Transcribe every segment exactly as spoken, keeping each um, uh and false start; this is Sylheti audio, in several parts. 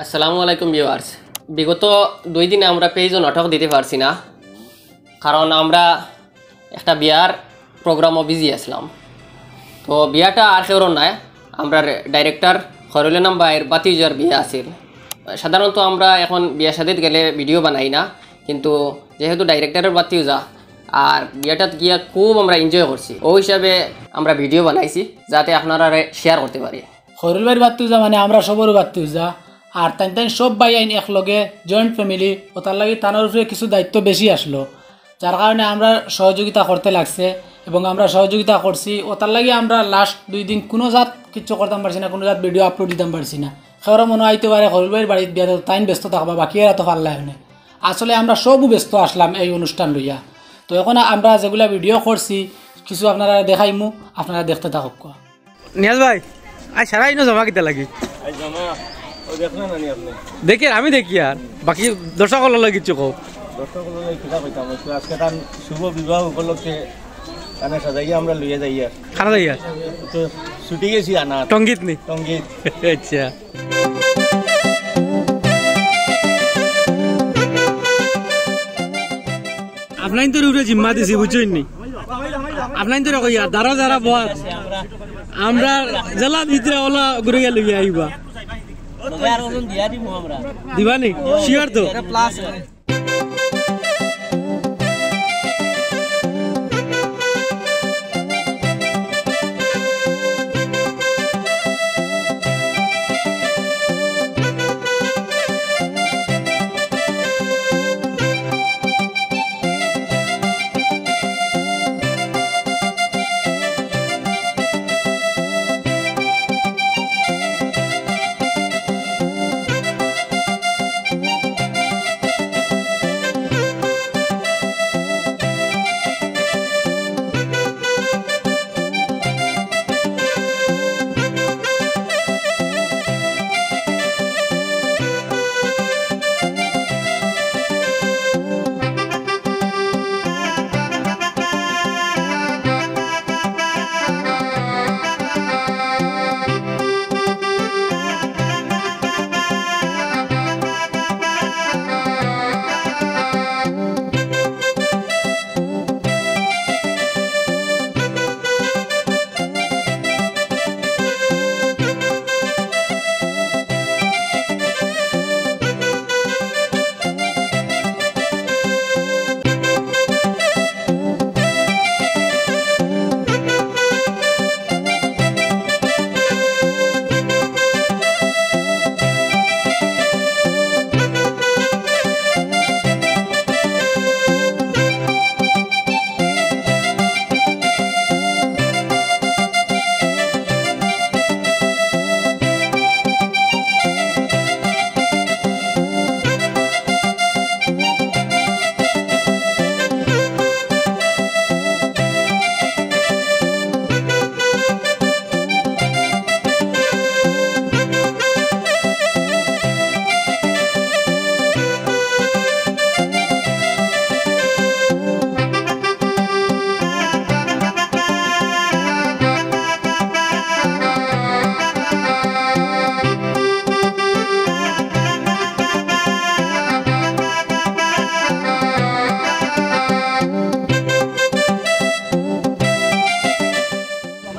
আসসালামু আলাইকুম ভিউয়ার্স। বিগত দুই দিনে আমরা পেজও নাটক দিতে পারছি না, কারণ আমরা একটা বিয়ার প্রোগ্রামও বিজি আছিলাম। তো বিয়াটা আর কেউর নায়, আমরার ডাইরেক্টর খয়রুল আনাম ভাইর ভাতিজার বিয়া আছিল। সাধারণত আমরা এখন বিয়া শাদিত গেলে ভিডিও বানাই না, কিন্তু যেহেতু ডাইরেক্টরর ভাতিজা, আর বিয়াটাত গিয়া খুব আমরা এনজয় করছি, ওই হিসাবে আমরা ভিডিও বানাইছি যাতে আপনারারে শেয়ার করতে পারি। খয়রুল ভাইর ভাতিজা মানে আমরা সবরও ভাতিজা। আর তাইন তাইন সব ভাইয়াইন একলগে জয়েন্ট ফ্যামিলি, ওটার লাগি তানর উপরে কিছু দায়িত্ব বেশি আসলো, যার কারণে আমরা সহযোগিতা করতে লাগছে এবং আমরা সহযোগিতা করছি। ওটার লাগি আমরা লাস্ট দুই দিন কোনো জাত কিচ্ছু করতাম পারছি না, কোনো জাত ভিডিও আপলোড দিতাম পারছি না। কেউর মনো আইতে পারে খয়রুল ভাইর বাড়িত বিয়াত তাইন ব্যস্ত থাকবা, বাকি এরা তো পারলা এনে। আসলে আমরা সবও ব্যস্ত আসলাম এই অনুষ্ঠান লইয়া। তো এখন আমরা যেগুলা ভিডিও করছি, কিছু আপনারারে দেখাইমু, আপনারা দেখতে থাকুক্কা। নিয়াজ ভাই, আজ সারা ইনো জমা কিতা লাগি? আজ জমা, ও দেখলেন না নি আপনি? দেখি, আমি দেখি আর। বাকি দর্শক অকলর লাগি কিচ্ছু কও। দর্শক অকলর লাগি কিতা কইতাম, অবশ্য আজকে তান শুভ বিবাহ উপলক্ষে তানে সাজাইয়া আমরা লইয়া যাইয়ার। কারা যাইয়ার? তো ছুটি গেছি আনা। টঙ্গিত নি? টঙ্গিত। আচ্ছা। আপনাইনতর উপরে জিম্মা দিছি, বুঝছইন নি? আপনাইনতরে কইয়া, দাঁড়া দাঁড়া বস। আমরা জেলা ভিতরে ওলা ঘুরে গেলে গিয়ে আইবা। দিবা নি? শিওর তো?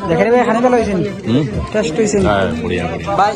দেখে রে ভাই, খানি ভালা অইছে নি? হুম? টেস্ট অইছে নি? হ্যাঁ, বড়িয়া, বড়িয়া। ভাই।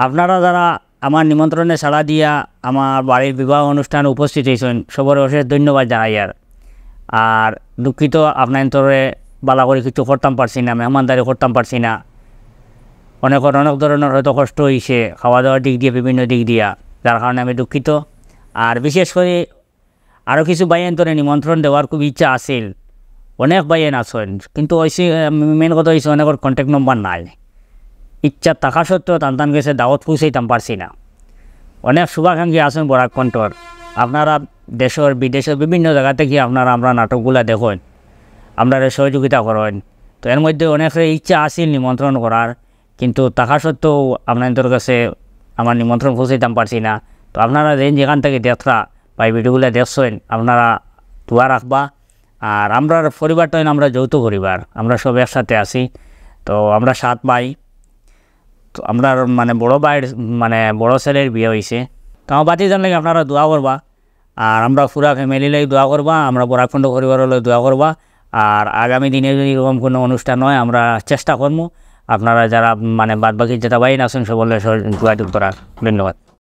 আপনারা যারা আমার নিমন্ত্রণে সাড়া দিয়া আমার বাড়ির বিবাহ অনুষ্ঠানে উপস্থিত হইছেন, সবরে অশেষ ধন্যবাদ জানাইয়ার। আর দুঃখিত, আপনাইন্তরে বালা করি কিছু করতাম পারছি না, মেহমানদারি করতাম পারছি না। অনেকর অনেক ধরনের হয়তো কষ্ট হইছে, খাওয়া দাওয়ার দিক দিয়া, বিভিন্ন দিক দিয়া, যার কারণে আমি দুঃখিত। আর বিশেষ করে আরও কিছু ভাইয়াইন্তরে নিমন্ত্রণ দেওয়ার খুব ইচ্ছা আছিল, অনেক ভাইয়াইন আছইন, কিন্তু অইছে, আহ, main কথা হইছে অনেকর contact number নাই। ইচ্ছা থাকা সত্ত্বেও তান তান গেছে দাওয়াত পৌঁছাইতাম পারছি না। অনেক শুভাকাঙ্ক্ষী আছইন বরাক কণ্ঠর, আপনারা দেশর বিদেশর বিভিন্ন জাগা থাকি আপনারা আমরা নাটকগুলা দেখইন, আমরারে সহযোগিতা করইন। তো এর মধ্যে অনেকরে ইচ্ছা আছিল নিমন্ত্রণ করার, কিন্তু থাকা সত্ত্বেও আপনাইন্তর গেছে আমার নিমন্ত্রণ পৌঁছাইতাম পারছি না। তো আপনারা যেন যেখান থাকি দেখরা বা এই video গুলা দেখছইন, আপনারা দোয়া রাখবা। আর আমরার পরিবারটা হইল আমরা যৌথ পরিবার, আমরা সব একসাথে আছি। তো আমরা সাত ভাই, তো আমরার মানে বড় ভাইর মানে বড় ছেলের বিয়া হইছে। তো আমার ভাতিজার লাগি আপনারা দোয়া করবা, আর আমরা পুরা family লাগি দোয়া করবা, আমরা বরাক কণ্ঠ পরিবারর লাগি দোয়া করবা। আর আগামী দিনে যদি এরকম কোনো অনুষ্ঠান হয়, আমরা চেষ্টা করমু আপনারা যারা মানে বাদ বাকি যেতা ভাইয়াইন আছইন সবর লগে সহ-, যোগাযোগ করার। ধন্যবাদ।